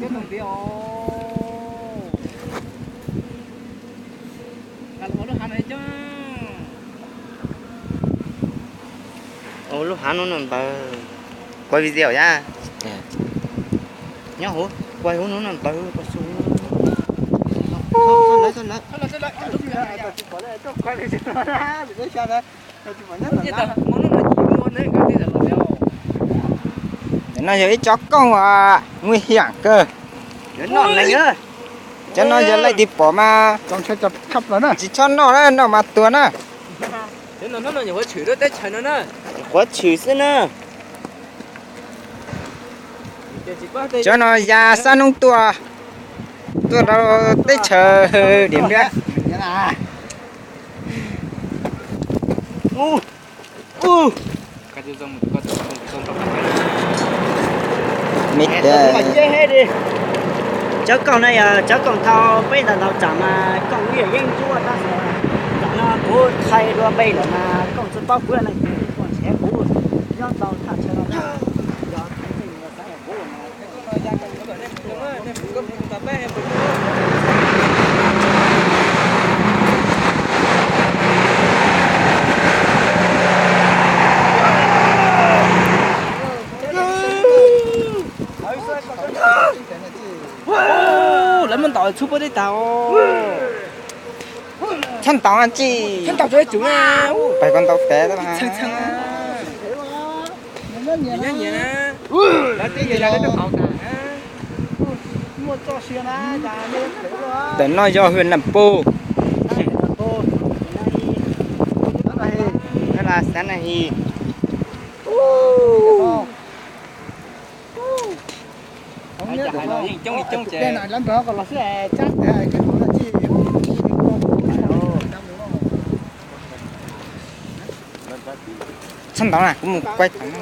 Ua lub hav no no ntawd, kuav video ya. Nyob hauv, kuav hauv no no ntawd, kuav su. No yog ib tsob kooj uas nguy hiam kawg. Cov no yog leej twg pom mas tsis txhob noj na, noj mas tuag na. Quav tshwm xwb na. Cov no ya sab hnub tuaj, tuaj rau teb chaws Diam Npiab. Cov kooj no yog cov kooj thaum peb ntawd ntaus tsam mas kooj ib yam yeeb ncuab tab sis tam no kuv qhia dua npe lawm mas kooj tsis paub kuv yog leej twg, kooj nrhiav kuv nyob tau thaj chaw no na. Yog tus twg xav yog kuv mas lawv muab ntaus txhub pob teb tag. Txhob ntaus tsi. Pais koj ntaus pem. Tam no yog hwj nam pug. Xav na hi. Txhob ntaus na, kuv mus kuaj tam no.